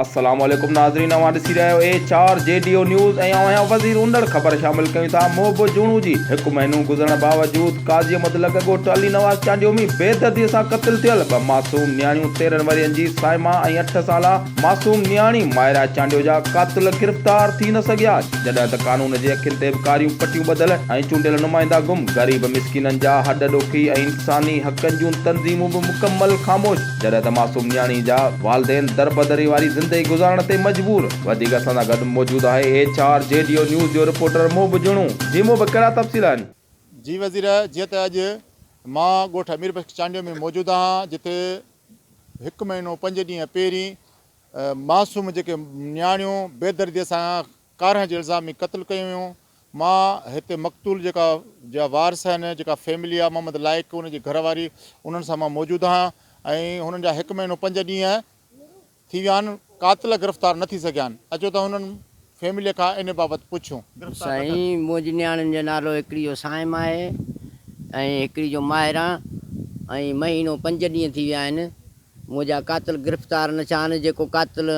السلام عليڪم ناظرين اوهان ڏسي رهيا آهيو H R G D O news ۽ آئون آهيان وزير اندڙ خبر شامل ڪيون ٿا محب جوڻو جي هڪ مهينو گذرڻ باوجود قاضي احمد لڳ ڳوٺ علي نواز چانڊيو ۾ بيدردي سان قتل ٿيل ٻه معصوم نياڻيون 13 ورهين جي صائمه ۽ اٺ سالا معصوم نياڻي مائرا چانڊيو جا قاتل گرفتار ٿي نه سگهيا، جڏهن ته قانون جي اکين تي به ڪاريون پٽيون ٻڌل ۽ چونڊيل نمائندا گم، غريب مسڪينن جا هڏ ڏوکي ۽ انساني حقن جون تنظيمون به مڪمل خاموش، جڏهن ته معصوم نياڻي جا والدين دربدري واري زندگي گذارڻ تي مجبور. وڌيڪ اسان سان گڏ موجود آهي H R G D O news جو رپورٽر محب جوڻو. جي محب ڪهڙا تفصيل آهن؟ جي وزير جيئن ته اڄ مان ڳوٺ امير بخش چانڊيو ۾ موجود آهيان جتي هڪ مهينو پنج ڏينهن پهرين معصوم جيڪي نياڻيون بيدردي سان ڪارنهن جي الزام ۾ قتل ڪيون ويون مان هتي مقتول جيڪا جا وارث آهن جيڪا فيملي آهي محمد لائق ان جي گهر واري انهن سان مان موجود آهيان ۽ هنن جا هڪ مهينو پنج ڏينهن ٿي ويا آهن قاتل گرفتار نه ٿي سگهيا آهن اچو ته هنن فيملي کان ان بابت پڇيون. سائين منهنجي نياڻين جو نالو هڪڙي جو صائم آهي ۽ هڪڙي جو ماهران ۽ مهينو پنج ڏينهن ٿي ويا آهن منهنجا قاتل گرفتار نه ٿيا آهن جيڪو قاتل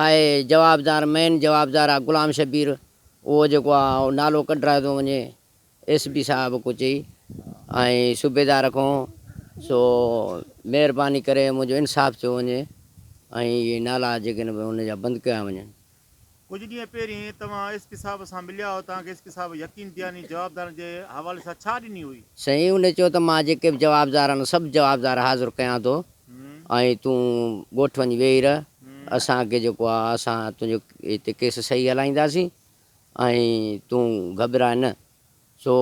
آهي جوابدار مين جوابدار آهي غلام شبير اهو جيڪو آهي نالو ڪڍرايو ٿو وڃي ايس پي صاحب ڪو چئي ۽ صوبيدار کان سو مهرباني ڪري منهنجو انصاف ٿيو وڃي ۽ اهي نالا جيڪي آهن ان جا بند ڪيا وڃن. ڪجهه ڏينهن پهرين توهان ايس پي صاحب سان مليا هئا توهان کي ايس پي صاحب يقين دهاني جوابدارن جي حوالي سان ڇا ڏني هئي؟ سائين ان چيو ته مان جيڪي به جوابدار آهن سڀ جوابدار حاضر ڪيان ٿو ۽ تون ڳوٺ وڃي ويهي رهه اسان کي جيڪو آهي اسان تنهنجو هتي ڪيس صحيح هلائينداسين ۽ تون گهٻراء نه. سو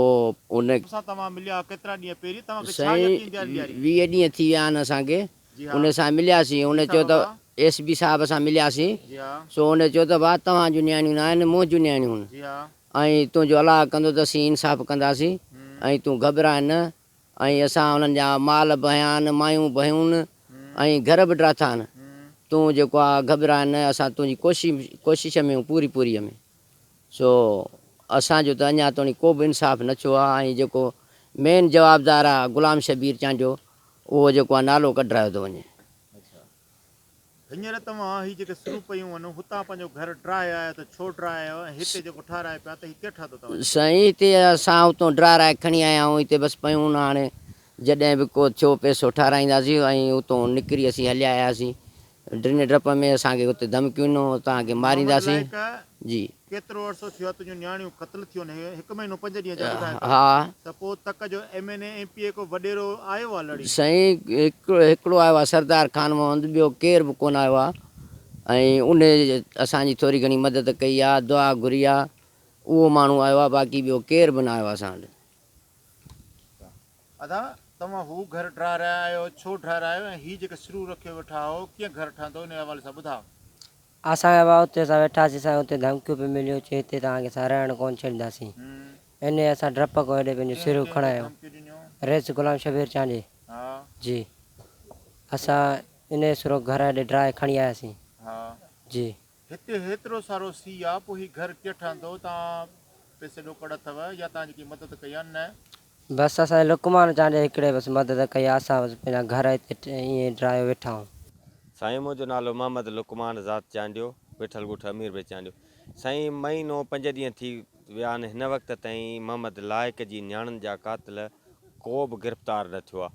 ان. سان توهان مليا ڪيترا ڏينهن پهرين توهان کي ڇا سائين يقين ڏياري ڏياري؟ 20 ڏينهن ٿي ويا آهن اسان کي جي ها. ان سان ملياسين ان جي چيو صاحب ته ها. ايس پي صاحب سان ملياسين جي ها. سو ان چيو ته ڀاء توهان جون نياڻيون نه آهن منهنجون نياڻيون آهن جي ها. ۽ تنهنجو الله ڪندو ته اسين انصاف ڪنداسين هم. ۽ تون گهٻراء نه ۽ اسان انهن جا مال به هنيا آهن مايون به هيون ۽ گهر به ڊاٿا آهن تون جيڪو آهي گهٻراء نه اسان تنهنجي ڪوشش ۾ آهيون پوري پوري ۾. سو اسان جو ته اڃا توڻي ڪو به انصاف نه ٿيو آ ۽ جيڪو مين جوابدار آ غلام شبير چانڊيو اهو جيڪو آ نالو ڪڍرايو ٿو وڃي. اڇا هينئر توهان هي جيڪي سرون پيون هن هتان پنهنجو گهر ڊاهي آيا ته ڇو ڊاهي آيو ۽ هتي جيڪو ٺهرائي پيا ته هي ڪير ٺاهتو توهان جي؟ سائين هتي اسان هتون ڊاهرائي کڻي آيا آهيون هتي بس پيون هن هاڻي جڏهن به ڪو ٿيو پئسو ٺهرائينداسين ۽ هتون نڪري اسين هليا آياسين ڊني ڊپ ۾ اسان کي اتي ڌمڪيون ڏنو توهان کي محمد مارينداسين لائق جي. ڪيترو عرصو ٿيو آهي تنهنجون نياڻيون قتل ٿيون آهن هڪ مهينو پنج ڏينهن جا ٻڌائين ٿا ها. ته پوء تڪ جو ايم اين اي ايم پي اي ڪو وڏيرو آيو آهي لڙي. سائين هڪڙو آيو آهي سردار خان محمد ٻيو ڪير به ڪونه آيو آهي ۽ انهي اسان جي ٿوري گهڻي مدد ڪئي آهي دعا گهري آهي اهو ماڻهو آيو آهي باقي ٻيو ڪير به نه آيو آهي اسان وٽ. ادا توهان هو گهر ڊاهرايا آهيو ڇو ڊاهرايو ۽ هي جيڪي سرون رکيو ويٺا آهو ڪيئن گهر ٺهندو انهي حوالي سان ٻڌاء. اسان کي اتي اسان ويٺاسين اسان کي اتي ڌمڪيون پي مليون چي هتي توهان کي اسان رهڻ ڪونه ڇڏينداسين انهي اسان ڊپ کان هيڏي پنهنجو ڪنهن سرون ڪنهن کڻايو ڌمڪيون ڏنيون. رئيس غلام شبير چانڊيي ها. جي اسان انهي سرون گهر هيڏي ڊاهي کڻي آياسين ها. جي. هتي هيترو سارو سيء آ پوء هي گهر ڪيئن ٺهندو توهان پئسي ڏوڪڙ اٿو يا توهان جي ڪنهن مدد ڪئي آ نه. بس اسان جي لقمان چانڊيي هڪڙي بس مدد ڪئي آ اسان بس پنهنجا گهر هتي ائين ڊاهيو ويٺا آهيون. سائين منهنجو نالو محمد لقمان ذات چانڊيو ويٺل ڳوٺ امير بي چانڊيو سائين مهينو پنج ڏينهن ٿي ويا آهن هن وقت تائين محمد لائق جي نياڻن جا قاتل ڪو به گرفتار نه ٿيو آ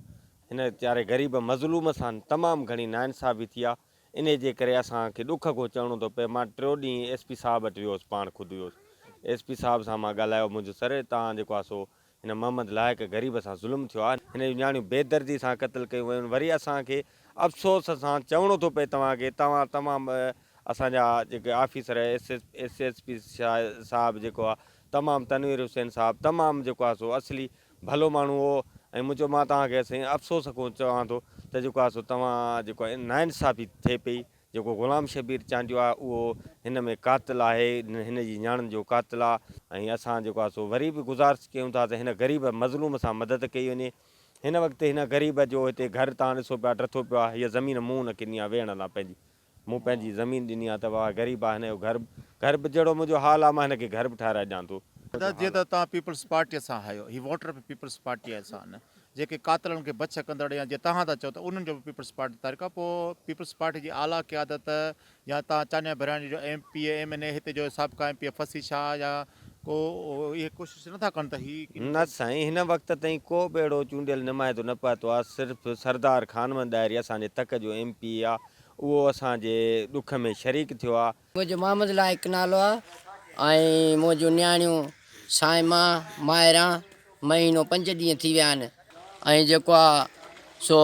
هن ويچاري غريب مظلوم سان تمام گهڻي ناانصافي ٿي آ انهي جي ڪري اسان کي ڏک کان چوڻو ٿو پئي مان ٽيو ڏينهن ايس پي صاحب وٽ ويو هوس پاڻ خود ويو هوس ايس پي صاحب سان مان ڳالهايو منهنجو سر تان جيڪو آهي سو هن محمد لائق غريب سان ظلم ٿيو آهي هن جون نياڻيون بيدردي سان قتل ڪيون ويون وري اسان کي افسوس سان چوڻو ٿو پئي توهان کي توهان تمام اسان جا جيڪي آفيسر ايس ايس پي صاحب جيڪو آهي تمام تنوير حسين صاحب تمام جيڪو آهي سو اصلي ڀلو ماڻهو هو ۽ منهنجو مان توهان کي سائين افسوس کان چوان ٿو ته جيڪو آهي سو توهان جيڪو آهي ناانصافي ٿئي پئي جيڪو غلام شبير چانڊيو آهي اهو هن ۾ قاتل آهي هن جي نياڻين جو قاتل آهي ۽ اسان جيڪو آهي سو وري به گذارش ڪيون ٿا ته هن غريب مظلوم سان مدد ڪئي وڃي هن وقت هن غريب جو هتي گهر توهان ڏسو پيا ڊٿو پيو آهي هيء زمين مون هن کي ڏني آهي ويهڻ لاء پنهنجي مون پنهنجي زمين ڏني آ ته بابا غريب آ هن جو گهر گهر به جهڙو منهنجو حال آ مان هن کي گهر به ٺاهرائي ڏيان ٿو. ادا جيئن ته توهان پيپلز پارٽيء سان آهيو هي ووٽر به پيپلز پارٽيء سان آهن جيڪي قاتلن کي بڇ ڪندڙ يا جيئن توهان ٿا چئو ته انهن جو به پيپلز پارٽي تحرڪ آهي پوء پيپلز پارٽي جي اعليٰ قيادت يا توهان چانيا ڀرياڻي جو M P A M N A هتي جو سابقه ايم پي اي فصيح شاهه يا ڪو اهي ڪوشش نه ٿا ڪن ته هي. نه سائين هن وقت تائين ڪو به اهڙو چونڊيل نمائندو نه پهتو آهي صرف سردار خان محمد ڏاهري اسان جي تڪ جو ايم پي اي آهي اهو اسان جي ڏک ۾ شريڪ ٿيو آهي. منهنجو محمد لائق نالو آ ۽ منهنجون نياڻيون صائمه، ماهران مهينو پنج ڏينهن ٿي ويا آهن ۽ جيڪو آ سو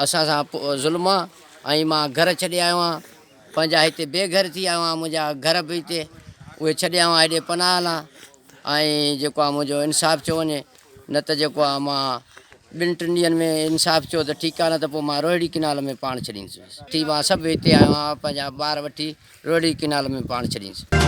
اسان سان ظلم آ ۽ مان گهر ڇڏي آيو آهيان پنهنجا هتي بي گهر ٿي آيو آهيان منهنجا گهر به هتي اهي ڇڏي آيو آهيان هيڏي پناهه لا ۽ جيڪو آ منهنجو انصاف ٿيو وڃي نه ته جيڪو آ مان ٻن ٽن ڏينهن ۾ انصاف ٿيو ته ٺيڪ آ نه ته پوء مان روهڙي ڪينال ۾ پاڻ ڇڏيندس. ٿي مان سڀ هتي آيو آهيان پنهنجا ٻار وٺي روهڙي ڪينال ۾ پاڻ ڇڏيندس.